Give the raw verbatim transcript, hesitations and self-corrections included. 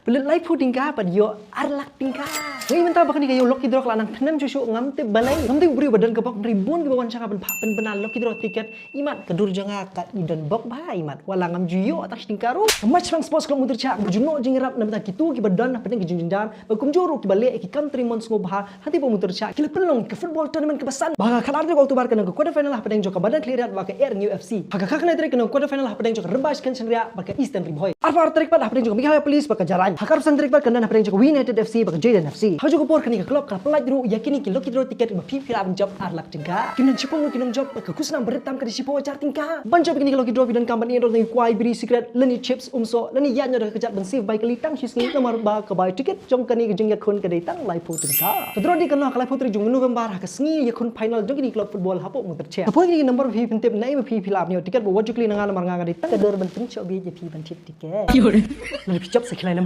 Pynlut laiphew tyngka bad ïoh ar lak tyngka. Nga i mynta ba kane ka ïoh lucky draw ka la nang pynhynnin shuh shuh, ngam tip balei. Ngam tip u briew ba don ka bok, hynrei bun kiba wan sha nga ban phah pynbna lucky draw ticket. Imat ka dur jong nga ka i don bok bha imat. Wat la ngam ju ïoh tang shi tyngka ruh. Ka Matchpang Sports Club Mutyrshah ka ju noh jingïarap na bynta kito kiba don hapdeng ka jingjynjar, ba kumjuh ruh kiba leh ïa ki kam trei mon sngewbha. Hangtei ba Mutyrshah ki la pynlong ka football tournament kaba san. Ba ha ka khatar tarik October ka nang ka quarter final hapdeng jong ka Madan Khliehriat bad ka Air Ngew F C. Ha ka khatar tarik ka nang quarter final hapdeng jong ka Rymbai Shnong Synriah bad ka Eastern Ri Bhoi. Arphew ar tarik pat hapdeng jong ka Meghalaya Police bad ka Jarain. Ha ka arphew san tarik pat ka nang hapdeng jong ka We United F C bad ka Jayden F C. Ha kajuh ka por kane ka club ka la pynlait ruh ïa kine ki lucky draw ticket ba phi phi lah ban jop ar lak tyngka. Ki nang shiphew ngut ki nongjop bad ka khusnam ba rit tam ka dei shiphew hajar tyngka. Ban jop ïa kine ki lucky draw phi donkam ban enroll da ki kwai, biri, cigarette lane chips, umsoh lane ïaid noh da ka kjat ban save bai kali tang shi sngi, namar ba ka bai ticket jong kane ka jingïakhun ka dei tang laiphew tyngka. Ka draw dei ka long ha ka laiphew tarik jong November ha ka sngi ïakhun final jong kine ki club football hapoh Mutyrshah. Ka poi kine ki number ba phi pyntip, naei ba phi phi lah ban ïoh ticket, ba wat ju kylli na nga namar nga ka dei tang ka dur ban pynshoh beit ïa phi ban thied ticket. Lada phi jop sa khylai